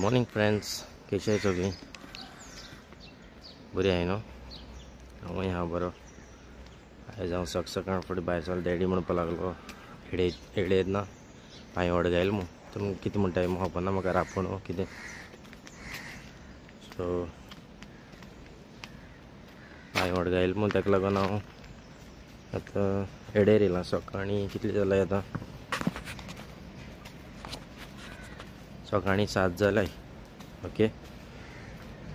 Morning friends, कशे सगळीं बरी आहाय न्हू? हांवूय आहा बरो. आयज हांव सकाळ फुडें भायर सरलो. डॅडी म्हणपाक लागलो हेडयेत ना हांवें वडगायल मू. तुमी कितें म्हणटाय मू खबर ना म्हाका, रांपोण कितें. सो हांवें वडगायल मू, ताका लागून हांव आतां हेडेर येयलां. सकाळीं कितले जाल्यार आतां सकाळीं 7 जाल्यार. ओके,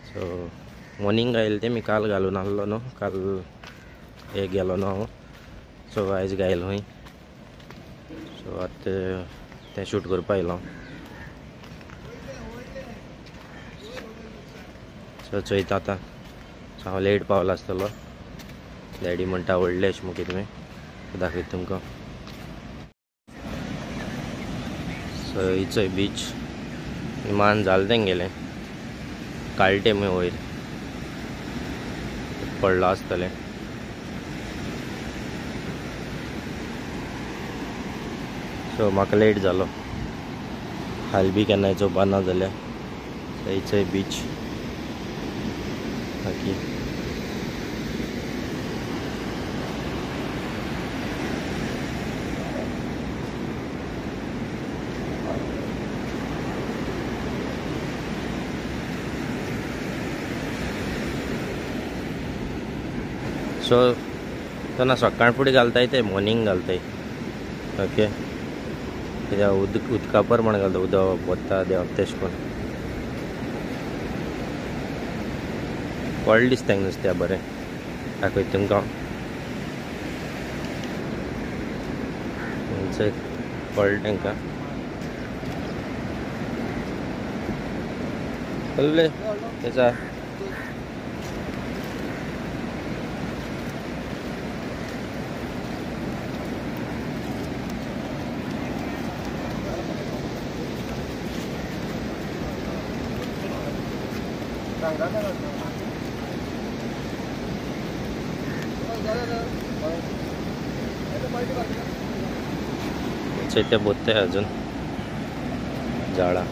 सो मॉर्निंग गायले ते मी काल घालून आहलो न्हू, काल एक गेलो न्हू हांव. सो आयज गायलो खंय. सो आतां तें शूट करपा येयलो. सो चोयता आतां. सो हांव लेट पावला आसतलो. डॅडी म्हणटा व्हडलें अशें मुगे तुमी दाखयता तुमकां. सो ही चोय बीच मान जालें तेंगेलें काळटे मुय वयर पडलां आसतलें. सो म्हाका लेट जालो, हाल बी केन्नाय चोवपा ना जाल्यार. सो ही चोय बीच. बाकी सो तो ना सकाळ फुडें घालताय ते मॉर्निंग घालताय. ओके, कित्याक उदक उदका प्रमाण घालता, उदक वता देंवता तेश कोन व्हडलें दिसता नुस्त्या बरें. दाखयता तुमकां कळ्ळें तांकां. कळ्ळें तेचा ते बोलते अजून झाडा.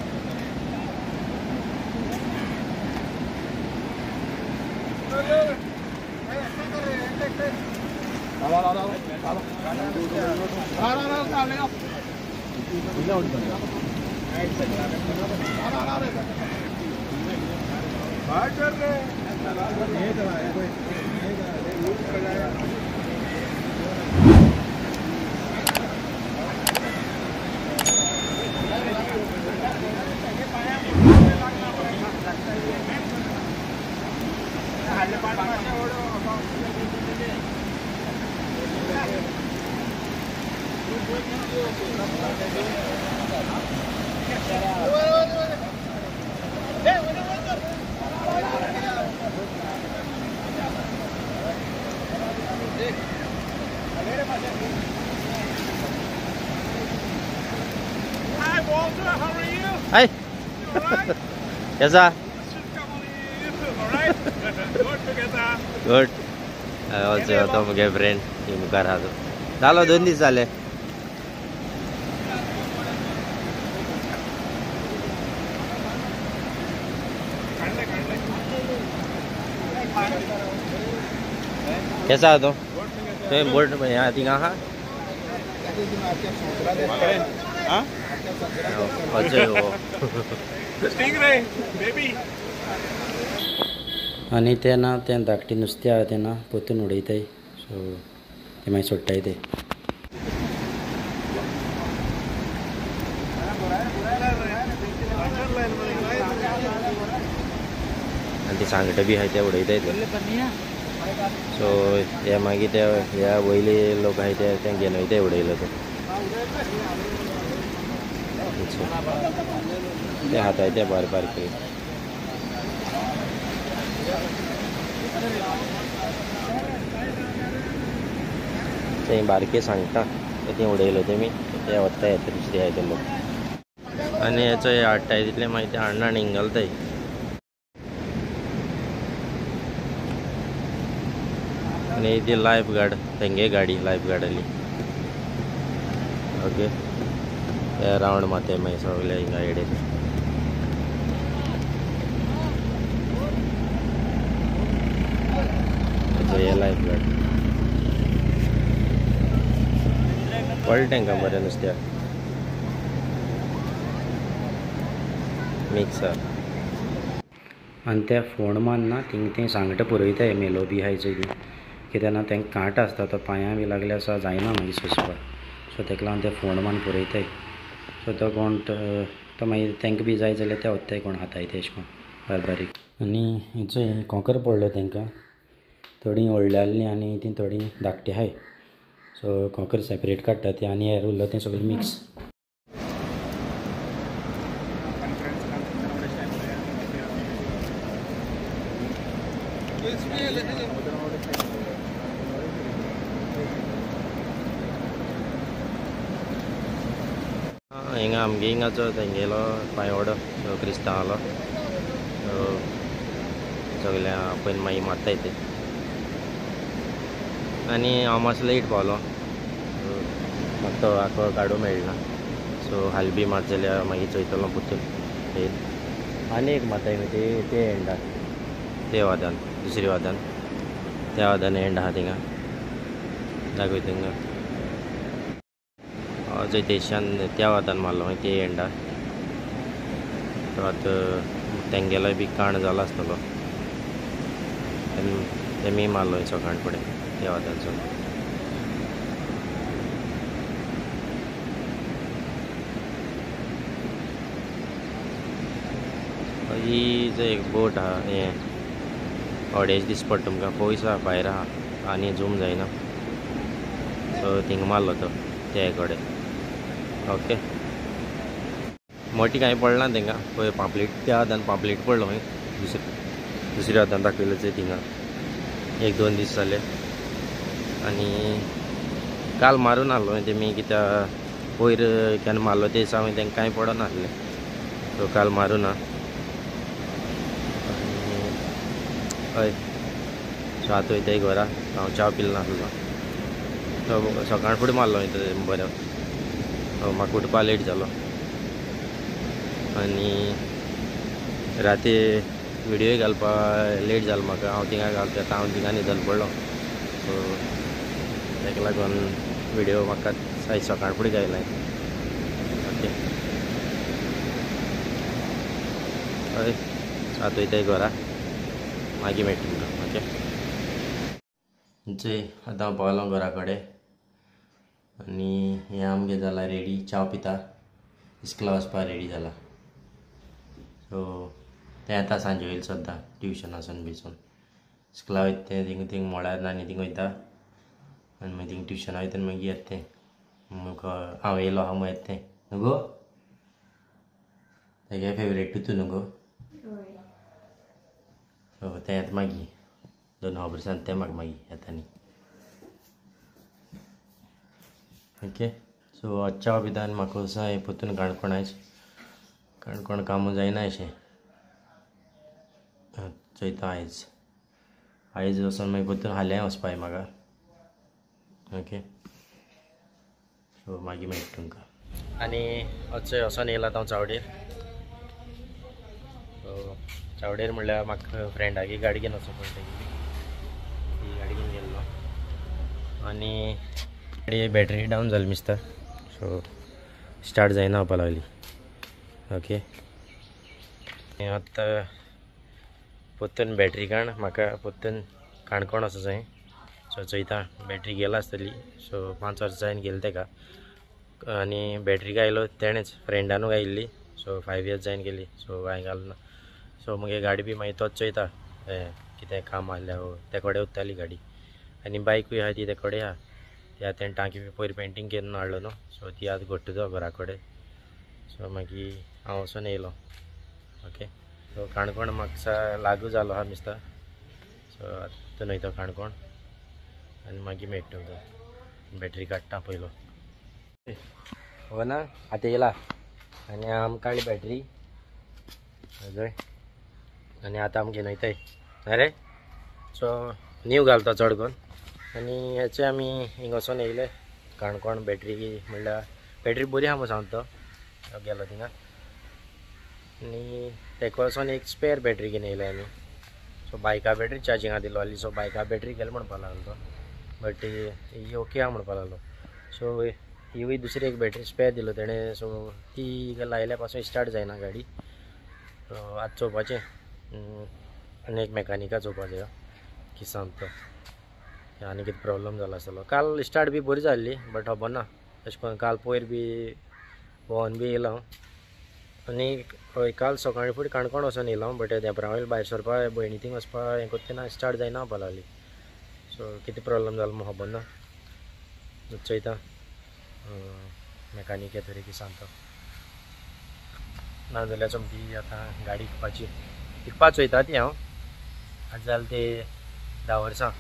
Hi Walter, how are you? Hi. You alright? Yes sir. You should come on YouTube, alright? Good together. Good. Also तो मुगे फ्रेंड ही मुखार आहा तो. जालो 2 दीस जाले. कैसा आहा तूं? तुवें बोट ह्या थिंगा आहा? आनी ते ना तें धाकटी नुस्तें आहा तें ना पोतून उडयताय. सो ते मागीर सोडटाय ते. आनी ते सांगटे बी आहाय ते उडयताय ते. सो हे मागीर ते ह्या वयले लोक आहाय ते ते घेवन वयताय उडयलो ते. ते हाताय ते बारीक बारीक. ते बारके सांगता ते उडयलो तेमी ते वताय दुसरे आहाय ते लोक. आनी हेचो हाडटाय तितले मागीर ते हाडना आनी हिंग घालताय. आनी ती लायफ गार्ड तेंगे गाडी लायफ गार्डाली. ओके, रावंड मारताय मागीर सगळे हिंगा हेडेर. हे लायफ गार्ड पडलें तांकां बरें नुस्त्याक मिक्स आहा. आनी ते फोण मारना थिंग ते सांगटा पुरयताय मेलो बी आहाय चोय ती कित्याक ना तांकां कांट आसता तो पांयां बी लागले आसा जायना मागीर सोंसपाक. सो ताका लागून ते फोण मारून पुरयताय. सो तो कोण तो मागीर तांकां बी जाय जाल्यार ते वत्ताय कोण हाताय ते अशें करून बारीक बारीक. आनी हेचो कोंकर पडलो तांकां थोडीं व्हडलीं आहलीं आनी ती थोडीं धाकटी आहाय. सो कोंकर सेपरेट काडटा ती आनी हेर उरलो तें सगळें मिक्स. हिंगा आमगे हिंगाचो तेंगेलो पांयवडो क्रिस्तांवालो सगळ्या आपयन मागीर मारताय ते. आनी हांव मातसो लेट पावलो म्हाका तो आखो काडूंक मेळना. सो हाल बी मात जाल्यार मागीर चोयतलो परतून येयन. आनी एक मारताय न्हू ते एंडाक ते वादान दुसरी वादान त्या वादान एंड आहा थिंगा दाखय थिंगा जंय देशान त्या वादान मारलो मागीर ते एंडा. तो आतां तेंगेलोय बी काण जाला आसतलो तेमी मारलो सकाळ फुडें त्या वादानसून. ही जंय एक बोट आहा हें अडेज दीस पडटा तुमकां पयस आहा भायर आहा आनी झूम जायना. सो थिंगा मारलो तो त्या कडेन. ओके मोटी कांय पडला तांकां पळय पांपलेट त्या हातान पांपलेट पडलो खंय दुसऱ्या हातान दाखयलो चोय थिंगा एक दोन दीस जाले. आनी काल मारून आहलो तेमी कित्याक पयर केन्ना मारलो ते दिसा हांवें तांकां कांय पडना आहलें. सो काल मारून ना. हय सो आतां वयताय घरा हांव च्या पिल नासलो. सो सकाळ फुडें मारलो हांवें बरें म्हाका उठपा लेट जालो. आनी राती व्हिडियो घालपा लेट जालो म्हाका. हांव थिंगा घालता आतां हांव थिंगा न्हिदल पडलो. सो ताका लागून व्हिडियो म्हाका आयज सकाळ फुडें घायला. ओके हय आतां वयताय घरा मागीर मेळटा तुमकां. ओके चोय आतां हांव पावलो घरा कडेन आनी हें आमगें जाला रेडी च्याव पिता इस्कुला वचपाक रेडी जाला. सो तें आतां सांजे वयलें सद्दां ट्युशनासून बिसून इस्कुला वयता तें थिंग थिंग मोळ्यार आनी थिंग वयता आनी मागीर थिंग ट्युशना वयता आनी मागीर येता तें म्हाका हांव येयलो आहा मागीर येता तें न्हू गो तेगे फेवरेट तूं न्हू गो. सो तें येता मागीर दोन खबर सांगता तें म्हाका मागीर येता न्ही. ओके सो च्याव पिता आनी म्हाका वचों हांवें परतून काणकोण आयज काणकोण कामां जायना अशें चोयता आयज आयज वचोन मागीर परतून हाल्यां वचपाक म्हाका. ओके सो मागीर मेळटा तुमकां. आनी अचोय वचोन येयला हांव चावडेर. सो चावडेर म्हणल्यार म्हाका फ्रेंडागी गाडी घेवन वचों पडटा ती गाडी घेवन गेल्लो आनी गाडी बॅटरी डावन जाली दिसता. सो स्टार्ट जायना जावपा लागली. ओके आतां परतून बॅटरी काण म्हाका परतून काणकोण वचों जाय. सो चोयता बॅटरी गेला आसतली. सो 5 वर्सां जायन गेले ताका आनी बॅटरी घायलो तेणेच फ्रेंडानू घायिल्ली. सो 5 इयर्स जायन गेली. सो हांवें घालना ना. सो मुगे गाडी बी मागीर तोच चोयता कितें काम आहल्यार ते कडेन उत्ताली गाडी आनी बायकूय आहा ती ते कडेन आहा. ती आतां तेणें टांकी बी पयर पेंटींग करून हाडलो न्हू. सो ती आतां घडटा तो घरा कडेन. सो मागीर हांव वचोन येयलो. ओके सो काणकोण म्हाका लागू जालो आहा दिसता. सो आतां वयता काणकोण आनी मागीर मेळटा तुमकां. बॅटरी काडटा पयलो हो ना आतां येयला आनी आमकां काडली बॅटरी जय आनी आतां आमकां घेवन वयताय. अरे सो नीव घालता चड करून आनी हेचे आमी हिंगा वचोन येयले काणकोण. बॅटरी म्हणल्यार बॅटरी बरी आहा म्हूण सांगता तो गेलो थिंगा आनी तेका वचोन एक स्पेर बॅटरी घेवन येयले आमी. सो बायका बॅटरी चार्जिंगा दिलो आसली. सो बायका बॅटरी गेले म्हणपाक लागलो तो, बट he okay आहा म्हणपाक लागलो. सो ही दुसरी एक बॅटरी स्पेर दिलो तेणें. सो ती लायल्या पासून स्टार्ट जायना गाडी. सो आतां चोवपाचें आनी एक मॅकानिका चोवपा जाय की सांगता आनी कितें प्रॉब्लम जाला आसतलो. काल स्टार्ट बी बरी जाल्ली बट खबर ना तशें करून. काल पयर बी भोंवन बी येयलो हांव आनी हय काल सकाळीं फुडें काणकोण वचोन येयलो हांव, बट देपरा वयल्या भायर सरपा भयणी थिंग वचपा हें करता तेन्ना स्टार्ट जायना म्हणपा लागली. सो कितें प्रॉब्लम जालो म्हूण खबर ना. चोयता मॅकानीक येतरी की सांगता, नाजाल्यार सोमती आतां गाडी विकपाची विकपा चोयता ती हांव. आतां जालें ते 10 वर्सां.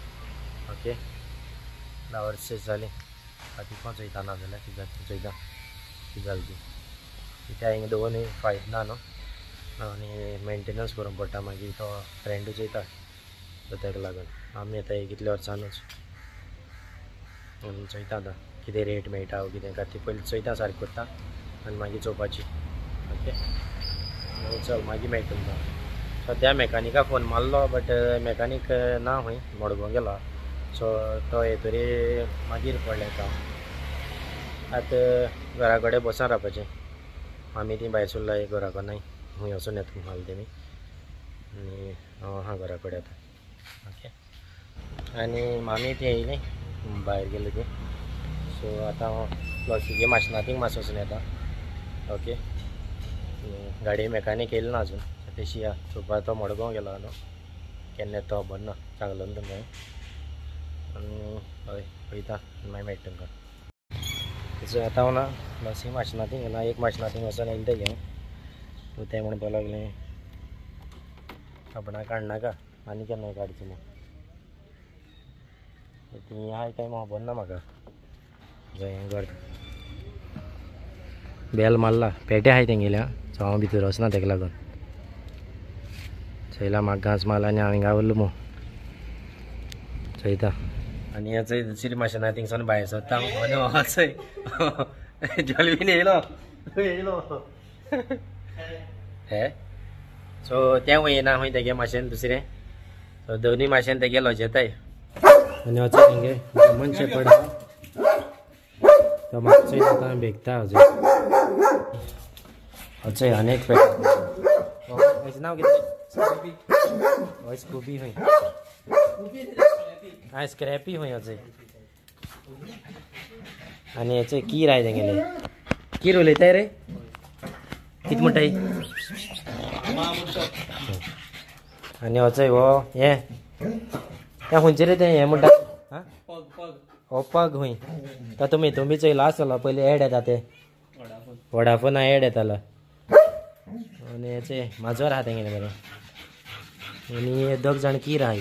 ओके 10 वर्सां जालीं आतां विकपा चोयता, नाजाल्यार कितें जाता चोयता कितें जालें ती. कित्याक हिंगा दवरून फायदो ना न्हू, आनी मेंटेनन्स करूंक पडटा मागीर तो फ्रेंडूच येता. सो ताका लागून आमी आतां कितल्या वर्सांनूच चोयता आतां कितें रेट मेळटा कितें काय ती पयलीं चोयता सारकें करता आनी मागीर चोवपाची. ओके चल मागीर मेळटा तुमकां. सद्या मॅकानिका फोन मारलो बट मॅकानीक ना खंय मडगांव गेला. सो तो येतरी मागीर पडलें काम. आतां घरा कडेन बसून रावपाचें. आमी ती भायर सरला घरा कडेन खंय वचून येता म्हणलें तेमी आनी हांव आहा घरा कडेन आतां. ओके आनी मामी ती येयली भायर गेली ती. सो आतां हांव प्लॉसीगे माशनातींग मातसो वचून येता. ओके गाडी मॅकानीक येयलो ना अजून, तेशी या चोवपा. तो मडगांव गेलो न्हू, केन्ना येता खबर ना, सांगलो न्हू तुमकां. आनी हय पळयता मागीर मेळटा तुमकां. सो आतां हांव ना प्लॉसी माशनातींग गेला, एक माशनातींग वचोन येयलें तें घेवन. सो तें म्हणपाक लागलें आपणाक काडनाका आनी केन्ना काडची म्हूण. ती आहाय काय खबर ना म्हाका. हें घर बेल मारला पेटे आहाय तेंगेल्या. सो हांव भितर वचना तेका लागून. चोयला म्हाका घांस मारला आनी हांव हिंगा उरलो म्हूण चोयता. आनी हें दुसरी माशना थिंगसून भायर सरता आनी चोय जलवीन येयलो येयलो हे. सो तें वयना खंय तेगे माशेन दुसरें. सो दोनूय माशेन तेगे लजेताय. आनी वचो तेंगे जर्मन शेपर्ड तो मातसो आतां बेगता अजून. अचय अनेक पेट हेजें नांव कितें? हय स्कूबी खंय. आं स्क्रॅपी खंय अजय. आनी हेचे कीर आहाय तेंगेले. कीर उलयताय रे कितें म्हणटाय? आनी अचय हो हें तें खंयचें रे तें हें म्हणटा हो पग खंय. तो तुमी तुमी चोयला आसतलो पयलीं एड येता ते वडाफोन एड येतालो. आनी हेचे माजर आहा तेंगेलें बरें. आनी दोग जाण कीर आहाय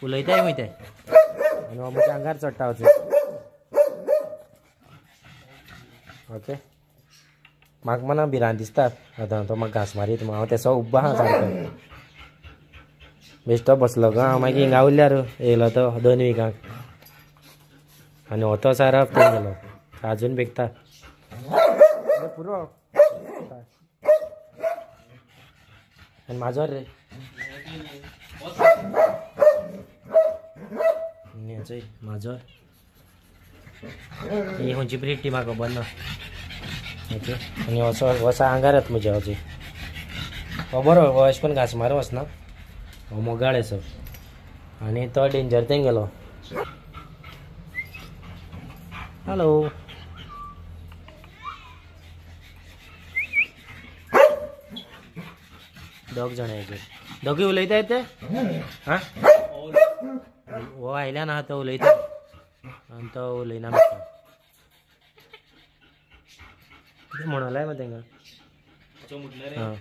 उलयताय खंय ते. आनी हो म्हज्या आंगार चडटा वचून. ओके म्हाका मना भिरांत दिसता आतां तो म्हाका घांस मारीत हांव तेसो उब्बो आहा सारको. बेश्टो बसलो गो हांव मागीर हिंगा उरल्यार येयलो तो 2 विकांक. आनी हो तो सारप थंय गेलो आजून बेगता पुरो. आनी माजर रे चोय माजर ही खंयची ब्रीड ती म्हाका खबर ना. ओके आनी असो वसा आंगार येता म्हज्या अजून. हो बरो हो अशें करून घांस मारूंक वचना, हो मोगाळ असो. आनी तो डेंजर तें गेलो. हॅलो दोग जाण हेजेर दोगूय उलयताय ते. आं हो आयल्या ना तो उलयता आनी तो उलयना म्हाका. कितें म्हणलाय मग तेंका? आं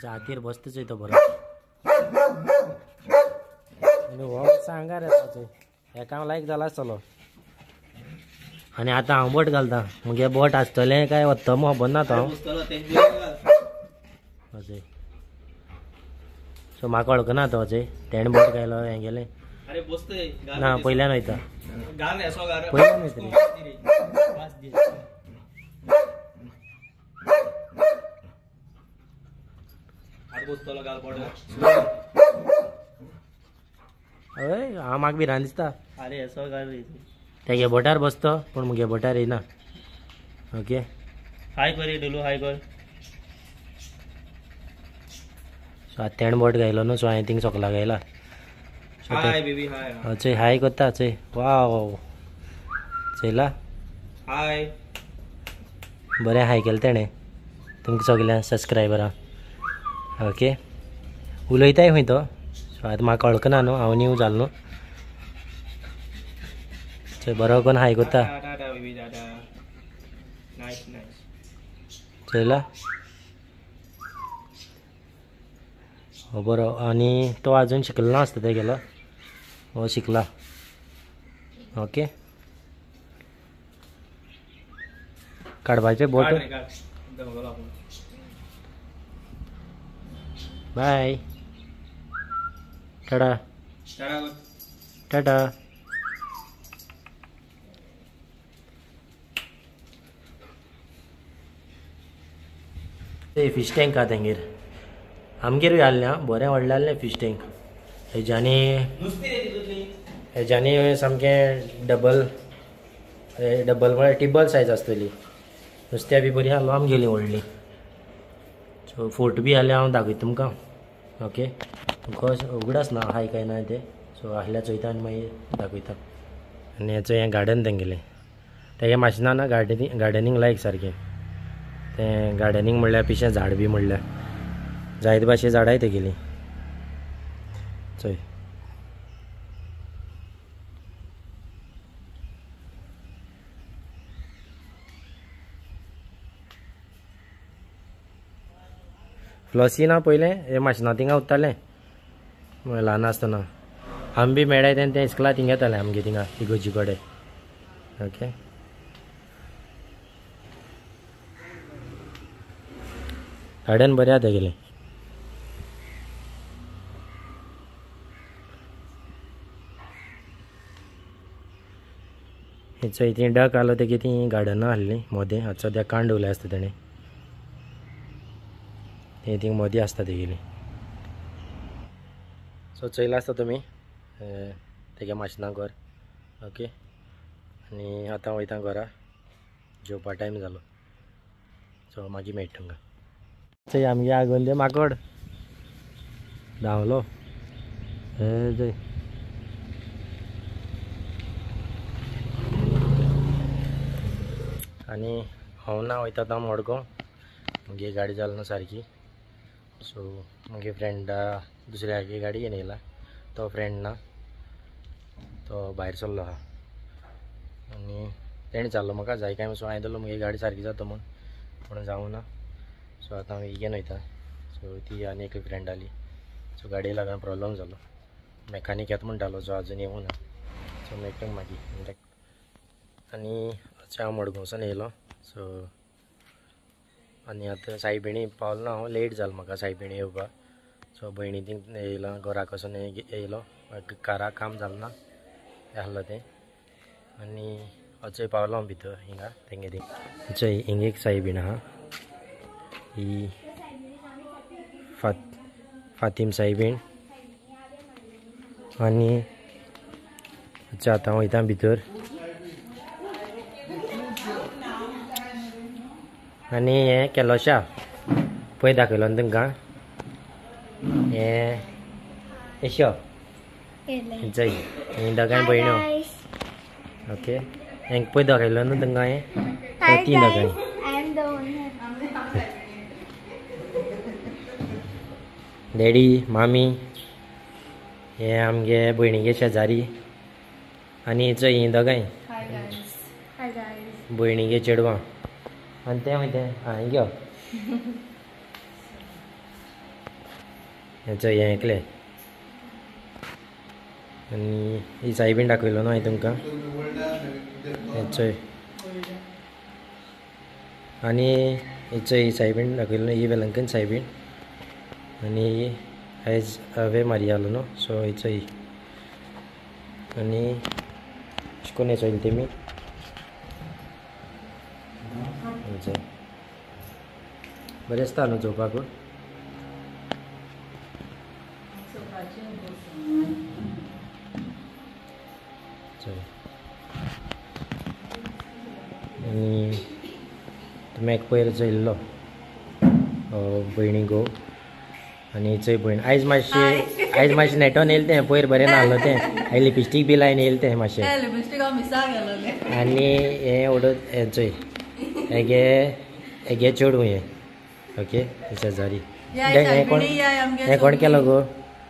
हातीर बसता चोय तो बरो. आनी हो आंगार येता चोय हेका हांव लायक जाला आसतलो. आनी आतां हांव बोट घालता मुगे बोट आसतलें काय वत्तो म्हूण खबर ना तो हांव. अजय सो म्हाका वळखना तो अजय तेणें बोट घायलो हें गेलें. अरे बसतय ना पयल्यान वयता गार रे गार पयल्यान वयता बसतलो गाल पडला. हय हांव म्हाका भिरांत दिसता. अरे असो गाल ते बोटार बसतो पूण मुगे बोटार येयना. ओके हाय कर डोलू हाय कर. सो आतां तेणें बोट घायलो न्हू सो हांवें थिंग सोकला घायला. Hi baby hi. चोय हाय करता चोय. वाव चोयला हाय बरें हाय केलें तेणें तुमकां सगळ्या सबस्क्रायबरां. ओके उलयताय खंय तो. सो आतां म्हाका कळकना न्हू हांव न्यू जालो न्हू. चोय बरो करून हाय करता. चोयला हो बरो. आनी तो आजून शिकलो ना आसता तेगेलो हो शिकला. ओके काडपाचें बोट. बाय टाटा टाटा. ते फिश टँक आहा तेंगेर आमगेरूय आहलें बरें व्हडलें आहलें फिश टँक. हेज्यानी हेज्यानी सामकें डबल डबल म्हळ्यार टिबल सायज आसतली. नुस्त्या बी बरी आहलो आमगेली व्हडली. सो फोटो बी आहले हांव दाखयता तुमकां. ओके तुमकां उगडास ना हाय काय ना तें. सो आहल्यार चोयता आनी मागीर दाखयता. आनी हेचो हें गार्डन तेंगेलें तेगे माशेना ना गार्डनिंग गार्डनिंग लायक सारकें. तें गार्डनिंग म्हणल्यार पिशें झाड बी म्हणल्यार जायते भाशे झाडांय तेगेलीं. चोय फ्लॉसी ना पयलें हे माशेना थिंगा उत्तालें ल्हान आसतना. आमी बी मेळ्ळाय तेन्ना तें इस्कला थिंगा येतालें आमगे थिंगा इगोजी कडेन. ओके गार्डन बरें आहा तेगेलें. चोय ती डक आहलो तेगे ती गार्डनां आहलीं मोदें. आतां सद्या कांड दवरलें आसता तेणें तें थिंग मोदी आसता तेगेली. सो चोयलां आसता तुमी तेगे माशेना घर. ओके आनी आतां वयता घरा जेवपा टायम जालो. सो मागीर मेळटा तुमकां. चोय आमगे आगोंदे माकोड धांवलो. हे चोय आनी हांव ना वयता आतां मडगांव. मुगे गाडी जाली ना सारकी. सो मुगे फ्रेंडा दुसऱ्यागे गाडी घेवन येयला. तो फ्रेंड ना तो भायर सरलो आहा आनी तेणें विचारलो म्हाका जाय काय. सो हांवें धरलो मुगे गाडी सारकी जाता म्हूण पूण जावं ना. सो आतां हांव घेवन वयता. सो ती आनी एक फ्रेंड आली. सो गाडये लागून प्रोब्लम जालो. मेकानीक येता म्हणटालो जो आजून येवं ना. सो मेळटा मागीर. आनी अशें हांव मडगांवसान येयलो. सो आनी आतां सायबिणी पावलो ना हांव. लेट जालो म्हाका सायबिणी येवपाक. सो भयणी थिंग येयलो घराक वचून येयलो. काराक काम जालें ना आहलो तें. आनी अचय पावलो हांव भितर हिंगा तेंगे थिंग. चोय हिंग एक सायबीण आहा ही फातीम सायबीण. आनी आतां वयता भितर. आनी हें केलोशा पळय दाखयलो न्हू तुमकां. हें येशो चोय ही दोगांय भयण्यो. ओके हेंक पळय दाखयलो न्हू तुमकां हें तीन दोगांय. डॅडी मामी हे आमगे भयणीगे शेजारी. आनी चोय ही दोगांय भयणीगे चेडवां. आनी तें मागीर तें हांवें घेव हें चोय हें एकलें. आनी ही सायबीण दाखयलो न्हू हांवें तुमकां. हें चोय आनी ही चोय ही सायबीण दाखयलो न्हू ही वेलंकन सायबीण. आनी आयज आवे मारिया आलो न्हू. सो ही चोय आनी अशें करून हें चोयलें तेमी. बरें आसता न्हू चोवपाक. आनी तुमी एक पयर चोयल्लो भयणी गो आनी चोय भयण आयज मातशें नेटोन येयलें तें पयर बरें नासलो तें आयज लिपस्टीक बी लायन येयलें तें मातशें. आनी हें उडत हें चोय हेगे हेगे चेडूं हें. ओके शेजारी हें कोण हें कोण केलो गो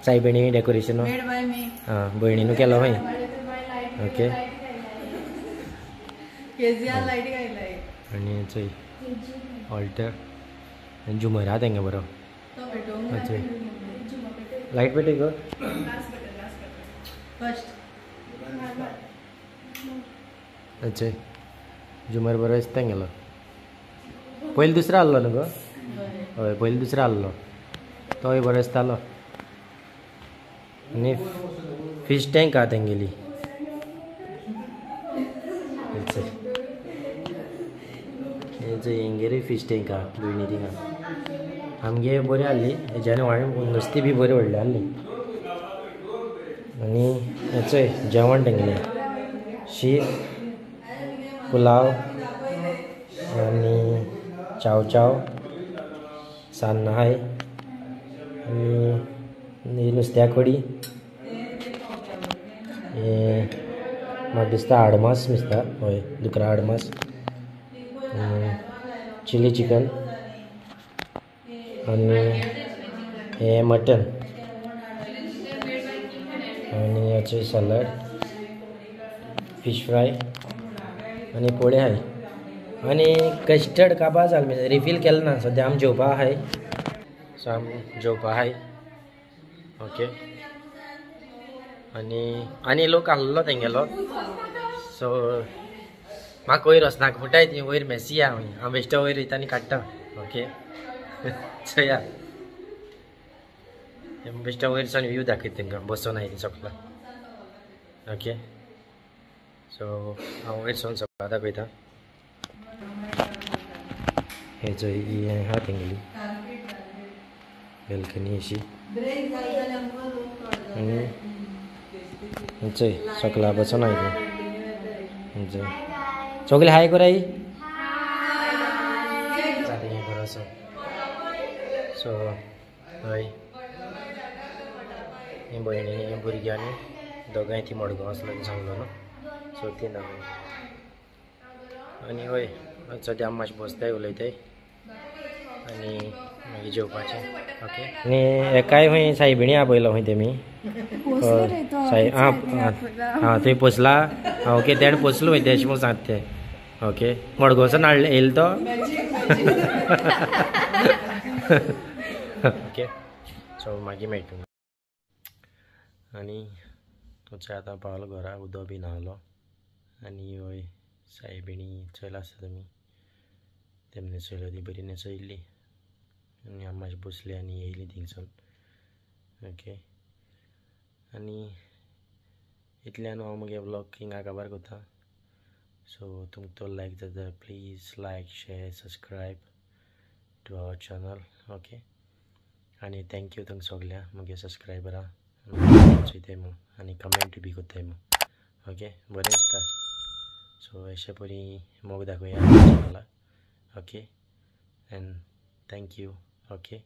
सायबिणी डेकोरेशन? आं भयणीनू केलो खंय. ओके आनी चोय ऑल्टर आनी झुमर आहा तेंगे बरो. चोय लायट पेटय गो. चोय झुमर बरो दिसता तेंगेलो. पयलीं दुसरो आहलो न्हू गो? हय पयलीं दुसरो आहलो तोय बरो दिसतालो. आनी फिश टँक आहा तेंगेली. हेंगेरूय फिश टँक आहा भयणी थिंगा. आमगे बरी आहली हेज्यान नुस्तें बी बरें व्हडलें आहली. आनी हें चोय जेवण तेंगेलें शीत पुलाव आनी चाव चाव सान्नां आहाय आनी नुस्त्या कडी. हें म्हाका दिसता हाडमास दिसता. हय दुकरा हाडमास, चिली चिकन आनी हें मटन आनी हेचें सलाड, फिश फ्राय आनी पोळे आहाय. आनी कस्टर्ड काबार जालें रिफील केलें ना सद्या. आमी जेवपा आहाय. सो आमी जेवपा आहाय. ओके आनी आनी लोक आहलो तेंगेलो. सो म्हाका वयर वचनाका म्हणटाय ती वयर मेसी आहा. हांव बेश्टो वयर वयता आनी काडटा. ओके चोया बेश्टो वयर सावन व्यू दाखयता तेंकां बसोन आहाय ती सगळो. ओके सो हांव वयर सावन सगळो दाखयता. हे चोय ही आहा तेंगेली बेल्कनी अशी. आनी चोय सकला बसोन आहाय ती. सगळे हाय कराय बरो आसा. सो हय ही भयणी भुरग्यांनी दोगांय ती मडगांव आसलो सांगलो न्हू. सो ती ना. आनी हय सद्या आमी मातशें बसताय उलयताय आनी मागीर जेवपाचें. ओके आनी एकाय खंय सायबिणी आपयलो खंय तेमी? आं आं तुवें पोसला? आं ओके तेणें पोसलो खंय तें अशें म्हूण सांगता तें. ओके मडगांवच्यान हाडलें येयलो तो? ओके सो मागीर मेळटा. आनी तुमचें आतां पावलो घरा, उदक बी न्हालो आनी हय सायबिणी चोयला आसता तुमी तेमी न्हेसयलो ती बरी न्हेसयल्ली आनी आमी मातशें बसली आनी येयली थिंगसून. ओके आनी इतल्यान हांव म्हगे व्लॉग हिंगा काबार करता. सो तुमकां तो लायक जाता जाल्यार please like share subscribe to our channel. Okay आनी thank you तुमकां सगळ्यांक म्हगे सबस्क्रायबरां चोयताय म्हूण आनी कमेंट बी करताय म्हूण. ओके बरें दिसता. सो अशे परी मोग दाखोवया चॅनलाक. Okay and thank you. Okay.